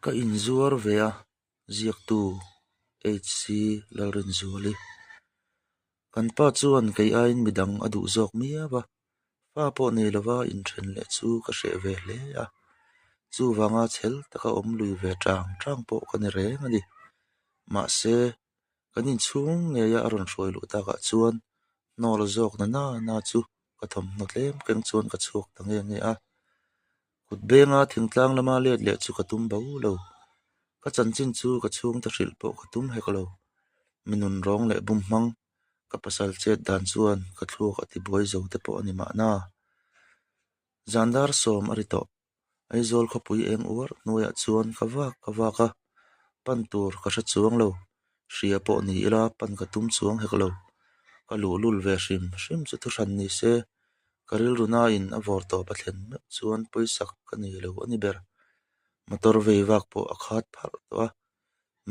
Ka inzuar ve a, ziaktu HC Lalrinzuali. Kan pa chuan kei aiin midang a duh zawk miau a, fa pawh nei lova inthen leh chu ka hreh ve hle a, chuvanga chhel taka awm lui ve tang tang pawh ka ni reng a ni. Mahse, kan inchhung ngeia a rawn hruai luh takah chuan hnawl zawk na na na chu ka thawmhnaw tlem keng chuan ka chhuak ta nge nge a. Kut benga thingtlang lama let leh chu ka tum bo lo. Ka chanchin chu ka chhungte hrilh pawh ka tum hek lo. Mi nun rawng leh bum hmang ka pasal chet dan chuan ka thluak a tibuai zo te pawh a ni mahna. Zan dar sawm a ri tawh. Aizawl khawpui eng uar hnuaiah chuan ka vak ka vak a, pan tur ka hre chuang lo. Hria pawh ni ila pan ka tum chuang hek lo. Ka luhlul ve hrim hrim chu thuhran ni se, ka rilru nain a vawr tawp a thlen meuh chuan pawisak ka nei lo a ni ber. Motor vei vak pawh a khat pharh tawh a,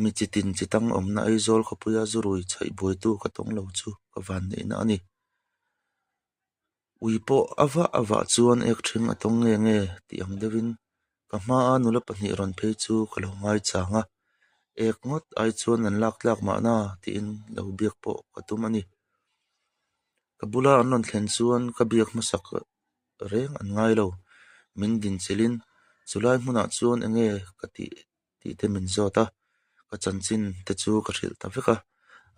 mi chi tin chi tang awmna Aizawl khawpuia zurui chhaih buaitu ka tawng lo chu ka vanneihna a ni. Ui pawh a vah a vah chuan ek ṭhing a tawng nge nge tih ang deuhin ka hmaa nula pahnih rawn phei chu ka lo ngaichang a, ek ngawt ai chuan an lak tlak mahna tiin lo biak pawh ka tum a ni. Ka bula an rawn thlen chuan ka biak hmasak reng an ngai lo, min dinchilhin chulai hmunah chuan enge ka tih tih te min zawt a, ka chanchin te chu ka hrilh ta vek a,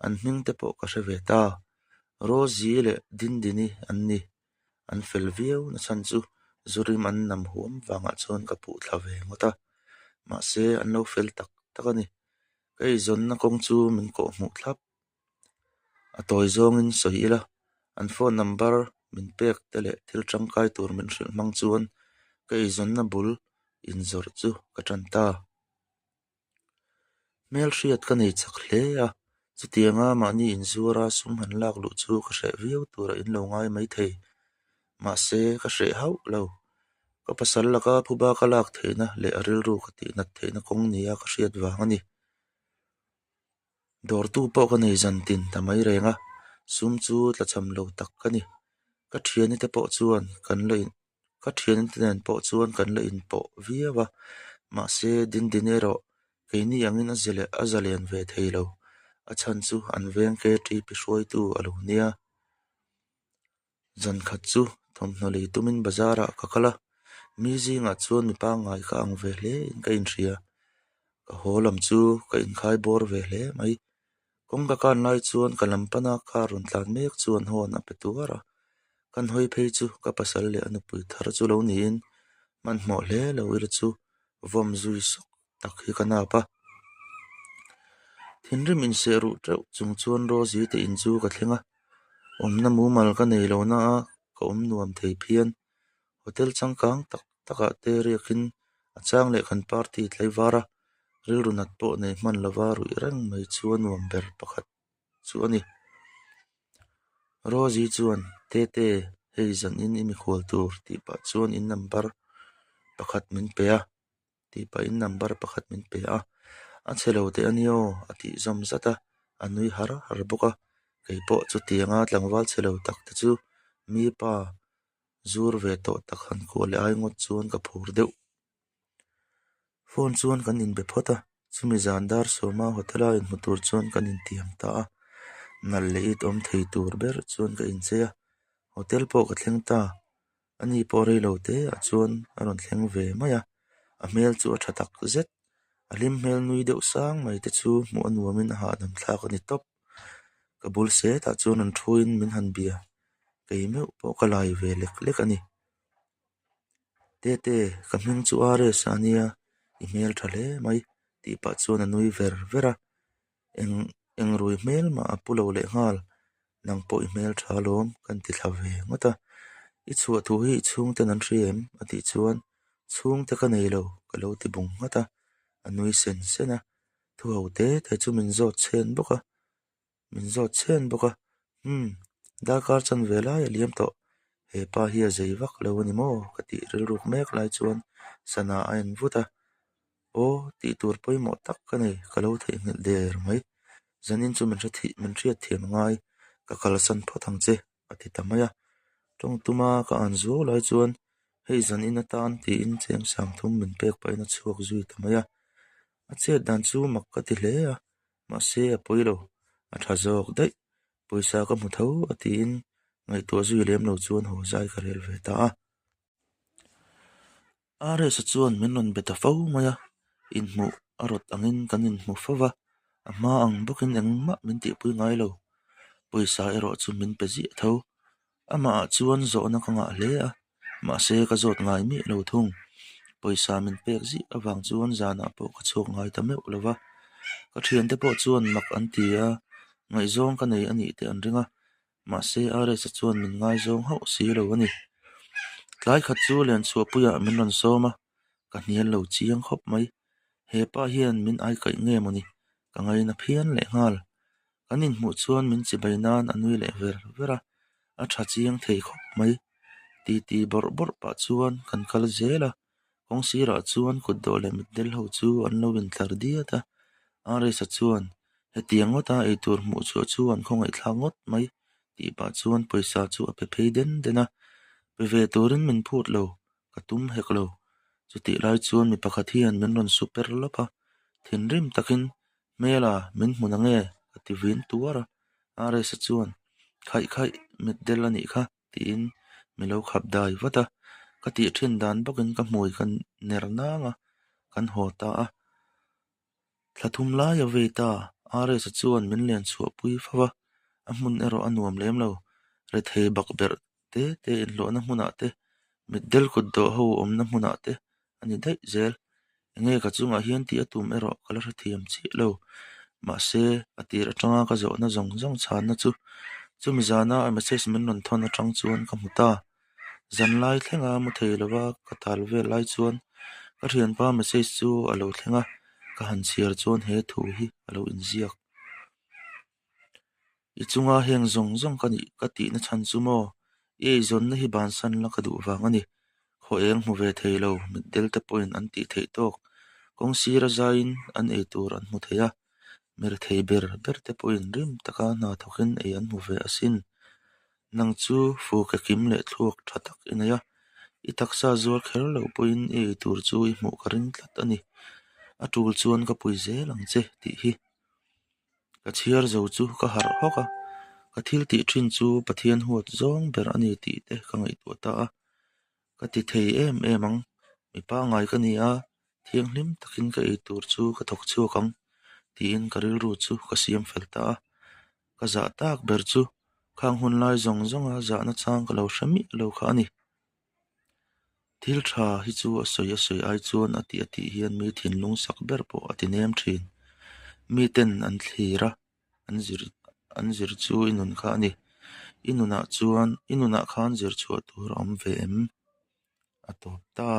an hming te pawh ka hre ve ta. Rosie leh Dindini an ni, an fel viau na chhan chu Zurim an nam huam vangah chuan ka puh thla ve ngawt a, mahse an lo fel tak tak a ni. Ka eizawnna kawng chu min kawh hmuh thlap. A tawi zawngin sawi ila, an phone number min pek te leh thil tangkai tur min hrilh hmang chuan ka eizawnna bul inzawrh chu ka tan ta. Hmelhriat ka nei chak hle a, chutianga mahni inzuara sum han lak luh chu ka hreh viau tura in lo ngai maithei. Mahse, ka hreh hauh lo. Ka pasal laka phuba ka lak theihna leh a rilru ka tihnat theihna kawng nia ka hriat vang a ni. Dawrtu pawh ka nei zan tin ta mai reng a, sum chu tlachham lo tak ka ni. Ka thiani te pawh chuan kan la in ka thiani te nen pawh chuan kan la inpawh viau a, mahse Dindin erawh keini angin a zilh a zalen ve thei lo, a chhan chu an veng KTP hruaitu a lo nia. Zan khat chu thawmhnaw lei tumin bazar ah ka kal a, mi zingah chuan mi pangngai ka ang ve hle in ka inhria. Ka haw lam chu ka inkhai bawr ve hle mai. Kawng ka kan lai chuan ka lam pana car rawn tlan mek chuan hawn a pe tuar a, kan hawi phei chu ka pasal leh a nupui thar chu lo niin hmanhmawh hle lo ila chu vawm zui sawk tak hi ka nap a. Thinrim inseh ruh teuh chung chuan Rosie te in chu ka thleng a, awmna mumal ka nei lo na a ka awm nuam thei phian. Hotel changkang tak takah te riakin a chang leh kan party tlaivar a, rilru nat pawh nei hman lova ruih reng mai chu a nuam ber pakhat chu a ni. Rosie chuan, Tete, hei zanin i mikhual tur tih pah chuan in number pakhat min pe a. tih pahin number pakhat min pe a, a chhe lo teh a nia aw a tih zawm zat a, a nui har har bawk a, kei pawh chutianga tlangval chhe lo tak te chu mi pa zur ve tawh tak han kuah leh ai ngawt chuan ka phur deuh. Phone chuan kan inbe phawt a, chumi zan dar sawma hotel a inhmu tur chuan kan intiam ta a, nalh leh it awm thei tur ber chuan ka inchei a, hotel pawh ka thleng ta. Ani pawh rei lo te ah chuan a rawn thleng ve mai a, a hmel chu a tha tak zet. A hlim hmel nui deuh sang mai te chu hmuh a nuamin a hahdam thlak a ni tawp. Ka bul setah chuan an thuin min han bia, kei meuh pawh ka lai ve lek lek a ni. Tete, ka hming chu RS a nia, i hmel tha hle mai tih pah chuan a nui ver ver a. Eng eng rui hmel mah a pu lo leh nghal, nang pawh i hmel tha alawm kan ti thla ve ngawt a, i chhuah thu hi i chhungten an hria em? a tih chuan chhungte ka nei lo ka lo ti bung nghat a, a nui sen sen a, thu ho te te chu min zawt chhen bawk a, min zawt chhen bawk a, umm darkar chan ve lai a liam tawh, he pa hi a zei vak lo a ni maw? ka tih rilruk mek lai chuan sana a en vut a. Aw tih tur pawimawh tak ka nei, ka lo theihnghilh der mai. Zanin chu min hre thih min hriat thiam a ngai, ka kalsan phawt ang che, a ti ta mai a. Tawng tuma ka an zuau lai chuan hei zanin atan tiin cheng sang thum min pek pahin a chhuak zui ta mai a. A chet dan chu mak ka ti hle a, mahse a pawi lo, a tha zawk daih. Pawisa ka hmu tho a tiin ngaihtuah zui lem lo chuan haw zai ka rel ve ta a. RS-a chuan min rawn be ta fo mai a, inhmuh a rawt angin kan inhmu fo va, a hma ang bawkin engmah min tihpui ngai lo. Pawisa erawh chu min pe ziah tho. Amahah chuan zawhna ka ngah hle a, mahse ka zawt ngai miah lo thung. Pawisa min pek ziah avang chuan zanah pawh ka chhuak ngai ta meuh lo va. Ka thiante pawh chuan mak an ti a, ngaihzawng ka nei a nih teh an ring a, mahse RS-a chuan min ngaizawng hauh si lo a ni. Tlai khat chu Lenchhuahpuiah min rawn sawm a, ka hnial lo chiang khawp mai. He pa hian min aikaih nge mawni ka ngaina phian leh nghal. Kan inhmuh chuan min chibai nan a nui leh ver ver a, a tha chiang thei khawp mai. Titi bawrh bawrh pah chuan kan kal zel a, kawng sirah chuan kutdawh leh mitdel ho chu an lo intlar diat a. RS-a chuan, Hetiang ngawta eitur hmuh chhuah chu an khawngaihthlak ngawt mai tih pah chuan pawisa chu a pe phei den den a. Pe ve turin min phut lo, ka tum hek lo. Chutih lai chuan mi pakhat hian min rawn su per lawp a, thinrim takin Hmela, min hmu na nge? ka ti vin tuar a. RS-a chuan, Khaih khaih, mitdel a nih kha, tiin mi lo khap dai vat a. Ka tih thin dan bawkin ka hmui ka ner nang a, kan haw ta a. Thla thum lai a vei ta, RS-a chuan min len chhuahpui fo va, a hmun erawh a nuam lem lo. Rethei bakberh te te inhlawhna hmunah te, mitdel kutdawh ho awmna hmunah te a ni daih zel. Enge ka chungah hian tih a tum erawh ka la hrethiam chiah lo. Mahse, a tir atanga ka zawhna zawng zawng chhanna chu chumi zana a message min rawn thawn atang chuan ka hmu ta. Zanlai thlenga mu thei lova ka tal vel lai chuan ka thianpa message chu a lo thleng a, ka han chhiar chuan he thu hi a lo inziak. I chunga heng zawng zawng ka nih ka tihna chhan chu maw? I eizawnna hi bansan la ka duh vang a ni. Khaw eng hmu ve thei lo, mitdel te pawhin an tih theih tawk. Kawng sira zaiin an ei tur an hmu thei a, mirethei ber ber te pawhin rim taka hna thawkin ei an hmu ve asin. Nang chu fu ke kim leh thluak tha tak i nei a, i taksa zuar kher loh pawhin i ei tur chu i hmuh ka ring tlat a ni. A tul chuan ka pui zel ang che tih hi. Ka chhiar zo chu ka harh hawk a, ka thil tih thin chu Pathian huat zawng ber a ni tih te ka ngaihtuah ta a. Ka ti thei em em ang, mi pangngai ka ni a, thianghlim takin ka ei tur chu ka thawk chhuak ang tiin ka rilru chu ka siam fel ta a. Ka zah tak ber chu khang hun lai zawng zawnga zahna chang ka lo hre miah lo kha a ni. Thil tha hi chu a sawi a sawi ai chuan a tih a tih hian mi thinlung sak ber pawh a ti nem thin. Miten an thlir a, an zir an zir chu i nun kha a ni. I nunah chuan i nunah khan zir chhuah tur a awm ve em? A tawp ta.